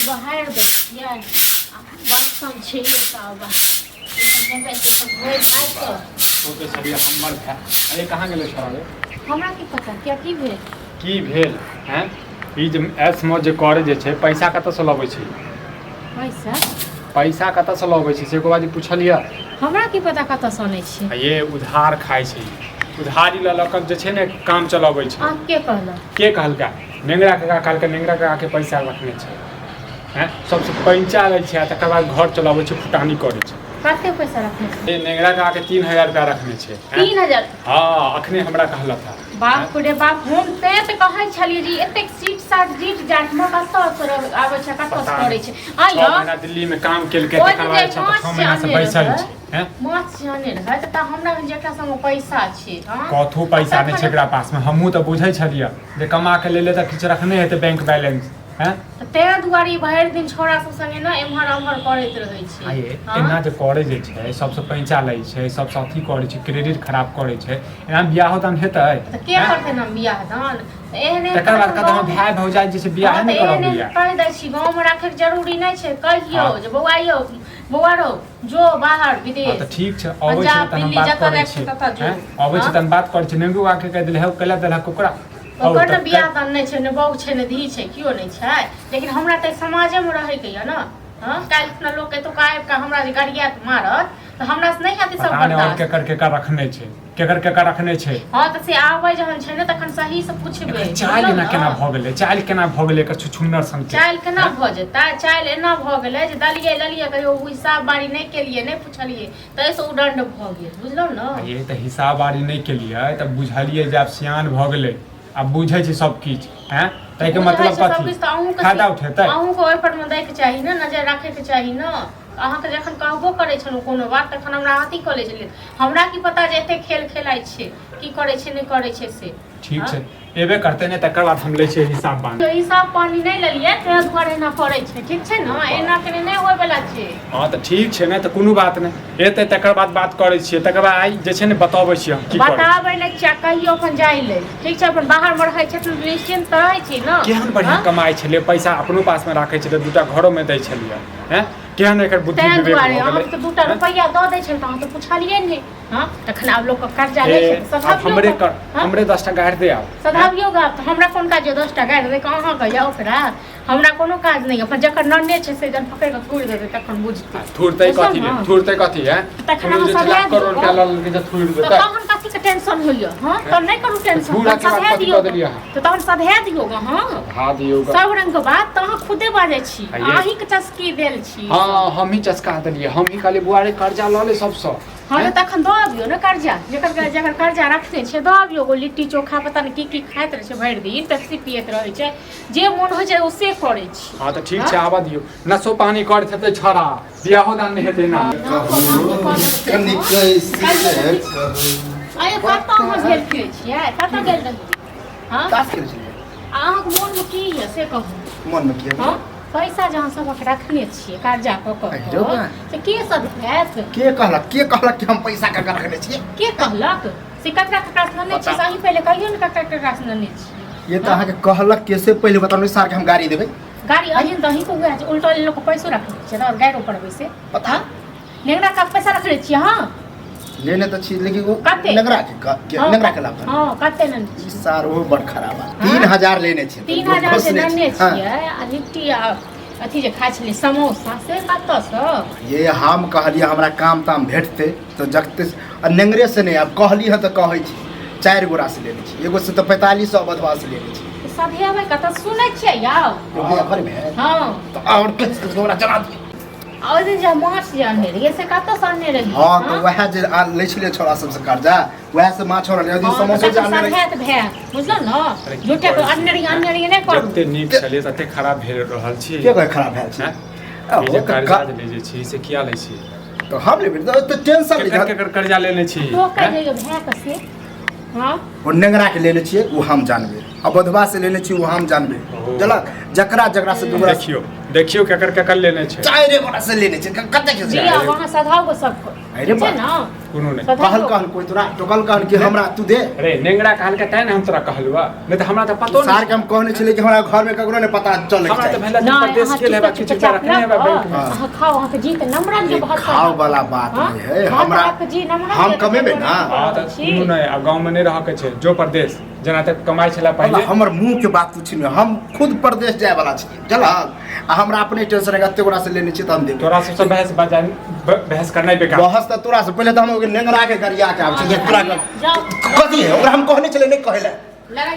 बहारि दै छियै आ बासन छै एकटा जेबै से सब धोइ धाइ कऽ। सोचै छलियै हमर भाय, अरे कहाँ गेलै छोड़ा रे? हमरा की पता किया, की भेल? की भेल हैं? ई जे ऐश मौज जे करे जे छै, पैसा कतऽसँ लबै छै? पैसा? पैसा कतऽसँ लबै छै से एको बार पुछलियै? हमरा की पता कतऽसँ अनै छै। आ ये उधार खाइ छै, उधारी लऽ लऽ कऽ जे छै ने काम चलबै छै। अहाँ के कहलक? के कहलका? नेंगरा काका कहलकै, नेंगरा काकाके पैसा रखने छै। हैं, सबसँ पैंचा लै छै आ तकर बाद घर चलाबै छै, फुटानी करै छै। कते पैसा रखने छै? ए नेंगरा काकाके 3000 रुपया रखने छै। हैं? 3000? हँ, अखने हमरा कहलक हँ। बाप रे बाप, हम तें तऽ कहै छलियै जे एतेक सीट साट जीत जाट मे कतऽ से आबै छै, कतऽ से पता करै नहि। छै। आ 6 यौ महीना दिल्लीमे काम केलकै, ओहि तकर दिन बाद जे छै तऽ माछ 6 महीना से जे बैसल आनने छै। हैं? माछ जे आनने रहै तऽ हमरा जेकरा संग पैसा छै। हँ, कथू पैसा नहि छै एकरा पासमे। हमहूँ तऽ बुझै छलियै जे कमा के लेले तऽ किछु रखने हेतै बैंक बैलेंस। हैं? तऽ तें दुआरे ई भरि दिन छौड़ा सब संगे ने एम्हर ओम्हर करैत रहै छै। आ ये हँ? एना जे करै जे छै, सबसँ पैंचा लै छै, सबसँ अथी करै छै, क्रेडिट खराब करै छै, एना बियाहो दान हेतै? तऽ के हैं? करतै ने बियाह दान? तऽ एहन एहन तकर बाद तखन कहतै हमर गाँवमे- भाय भौजाइ जे छै बियाहे हँ, तऽ नहि एहन करब एहन बियाह। कहि दै छी, गाँवमे राखैके जरूरी नहि छै। कहियौ हँ। जे बौआ यौ, बौआ रौ, जो बाहर हँ विदेश तऽ ठीक छै, अबै छै पंजाब तहन हम दिल्ली बात जतऽ करै जाइ छै छी। ततऽ जो। हैं? अबै छै हँ? तहन बात करै छी। नेंगू आके कहि देले हौ, कैला देलहक ओकरा हौ? ओकर ने तऽ बियाह दान नहि छै, ने बहू छै, ने धी छै, केओ नहि छै, लेकिन हमरा तऽ समाजेमे रहैके यऽ ने। हँ, काल्हि खुना लोक एतुका आबि कऽ हमरा जे गरियात मारत तऽ हमरा से नहि हैत ई सब पता नहि आओर बर्दाश्त। केकर केकर रखने छै, केकर केकर रखने छै। हँ, तऽ से आबै जहन छै ने तखन सही से पुछबै। एकर चालि बुझलहुँ एना ने? केना भऽ गेलै? चालि केना भऽ गेलै एकर छुछुन्नर सनके? चालि केना भऽ जेतै? चालि एना भऽ गेलै जे दलियै ललियै, कहियो ओ हिसाब बारी नहि केलियै, नहि पुछलियै, ताहिसँ उदण्ड भऽ गेल, बुझलहुँ ने? आ ये तऽ हिसाब बारी नहि केलियै तऽ बुझलियै जे आब सियान भऽ गेलै, आब बुझै छै सब किछु। हैं, ताहिके बुझै मतलब छै सब कथी किछु तऽ अहूँके फायदा उठेतै? अहूँके ओहि पर मे दैके चाही ने, नजर राखैके चाही ने। अहाँके जखन कहबो करै छलहुँ कोनो बात तखन हमरा अथी कऽ लै छलियै। हमरा की पता जे एते खेल खेलाइ छै, की करै छै नहि करै छै से। ठीक छै, एबे करतै ने तकर बाद हम लै छियै हिसाब पानी। तो हिसाब पानी नहि लेलियै ताहि दुआरे एना करै छै। ठीक छै ने, एना केने नहि होय वाला छै। हँ तऽ ठीक छै ने, तऽ कोनो बात नहि, एतै तकर बाद बात करै छियै। तकर बाद आइ जे छै ने बतबै छियै हम की करै छियै। बताबै नहि छियै, कहियो अपन जाइ ले। ठीक छै, अपन बाहर मे रहै छै तऽ निश्चिन्त रहै छी ने। केहन बढ़िआँ हँ? कमाइ छलै पैसा, अपनो पासमे राखै छलै, दूटा घरोमे दै छलियै। हैं, केहन एकर बुद्धि ताहि विवेक दुआरे भऽ गेलै? अहाँके तऽ दूटा हैं? रुपैआ दऽ दै छलै तऽ अहाँ तऽ पुछलियै नहि। हँ, तखन आब लोकके कर्जा लै छै ए, तऽ आब सधाबियौ हमरे गऽ। कर हँ? हमरे 10टा गारि दे आब। हैं? सधाबियौ गऽ आब तऽ हमरा कोन काज यऽ 10टा गारि दै के अहाँके या ओकरा? हमरा कोनो काज नहि यऽ। अपन जकर नन्ने छै से जहन पकड़ि कऽ थूड़ि देतै तखन बुझतै। थुरतै बुझलहुँ कथी ले? ने? थुरतै कथी है? तखन कोनो अहाँ जे छै सधा लाख दियौ करोड़ रुपया गऽ। लऽ लेलकै जे थुरि तऽ देतै? तहन कथीके टेंशन होइए? हँ, तहन नहि करू टेंशन। थूरा तहन के बाद सधा कथी दियौ कऽ गऽ। देलियै अहाँ? तऽ तहन सधा दियौ गऽ। हँ, धा दियौ गऽ। सब रंग के बात तऽ अहाँ खुदे बाजै छी। आ ये- अहींके चस्की देल छी। हँ, हमही चस्का देलियै, हमही कहलियै बुआ रे कर्जा लऽ ले सबसँ। हँ, तऽ तखन दऽ अबियौ ने कर्जा। जकर जकर कर्जा रखने छै दऽ अबियौ। ओ लिट्टी चोखा पता नहि की की खाइत रहै छै, भरि दिन पेप्सी पियैत रहै छै, जे मोन होइ छै ओ से करै छी। हँ तऽ ठीक छै, आबऽ दियौ, नशो पानी करैत हेतै छड़ा, बियाहो दान नहि हेतै ना। कनि कैसे कहू? अरे कतऽ अहाँ गेल फिरै छियै? कतऽ गेल रही? हँ? ताश खेलै छलियै। आ अहाँके मोनमे की यऽ से कहू। मनमे की? हँ, पैसा जहाँ सबक रखने छियै कर्जा कऽ कऽ अहिरो बा। से के सब हैत? के कहलक, के कहलक कि हम पैसा ककर रखने छियै? के कहलक से? ककरा ककरा से लेने छियै से अहीं पहिले कहियौ ने, ककरा ककरा से लेने छियै? ये तऽ अहाँके कहलक के से पहिले बताउ ने, सार के हम गाड़ी देबै। गाड़ी अहीं तऽ अहीं को उएह छै, उल्टा लोक पैसो रखने छियै तऽ गाड़ियो पड़बै से। पता नेंगरा का पैसा रखने छियै? हँ। लेने तऽ छी, लेकिन ओ कते? नेंगरा के हँ, नेंगरा के लाभ। हँ, कते लेने ई छियै? सार ओहो बड़ खराब है। 3000 लेने छियै। 3000 से घोसने लेने छियै। हँ। छियै आ लिट्टी आ अथी जे खाइ छलियै समोसा से कतऽसँ? ये हम कहलियै हमरा काम ताम भेटतै तऽ जगते आ नेंगरे से नहि। आब कहली हँ तऽ कहै छी, 4 गोरा से लेने छी, एगो से तऽ 4500 बधवा से लेने छी। सधेबै कतऽ सुनै छियै यौ? भैया घरमे है। हँ। तऽ आओर कस कस ओकरा जरा दियौ। आ ओहि दिन जे माछ जे अनने रहियै से कतऽसँ अनने रहियै? हँ, तऽ वएह जे लै छलियै छोड़ा सबसँ कर्जा, वएह से माछ अनलियै। ओहि दिन समोसो जे अनने रहियै। सधैत भए बुझलहुँ ने? अरे की झूठे करै छी? अनने रहियै, अनने रहियै नहि करू। जते नीक छलियै तते खराब भेल रहल छी। के कहै खराब भेल छै? हैं? आ, ई जे ओ तऽ कर्जा जे लै जे छी से किया लै छी? तऽ हम लेबै तऽ ओते टेंशन केकर नहि। केकर कर्जा लेने छी? टोकै हैं? जइयो भए के से। हँ, ओ नेंगरा के लेने छियै ओ हम जानबै, आ बधवा से लेने छियै ओ हम जानबै। ओ। बुझलक, जकरा जकरा से दुगरा। देखियौ देखियौ केकर केकर लेने छै। चारि गोरा से लेने छै। कते के जी छै? आब अहाँ सधाउ गो सबके। अरे ठीक छै बा। ने? कोनो नहि। सधैयो। कहल कहल कोई तोरा टोकल कहल कि हमरा तू दे। अरे नेंगरा कहल के तैं ने हम तोरा कहलुआ, नहीं तऽ हमरा तऽ पतो सार नहीं। के हम कहने छलियै कि हमरा घर में ककरो नहीं पता चले हमरा तऽ भेल नहि, परदेश अहाँ गेल हेबा, चुपे किछु चुपचाप रखने हेबा लऽ बैंक में। कऽ, अहाँ खाउ, अहाँके जी तऽ नमरल ये ई भात। खाओ वाला बात हाँ? नहीं है। भात हमरा अहाँके जी नमरल हम ये, तऽ कमेबै ना। हाँ तऽ छी। कोनो नहि, आब गाँव में नहि रहऽ के छै, जो परदेश जेना तक कमाइ छला पहिले। हमर मुंह के बात तू छिन, हम खुद परदेश जाय वाला छी बुझलहक, आ हमरा अपने टेंशन है, एते गोरा से लेने छी तऽ हम देबै। तोरा सबसँ बहस बजा बहस करनाइ बेकार। बहस तऽ तोरा से पहिले तऽ हम ओकर नेंगरा के गरिया के आबै छी जे तोरा जाउ। कथी है ओकरा हम कहने छलै नहि कहै लए। लड़ाइ।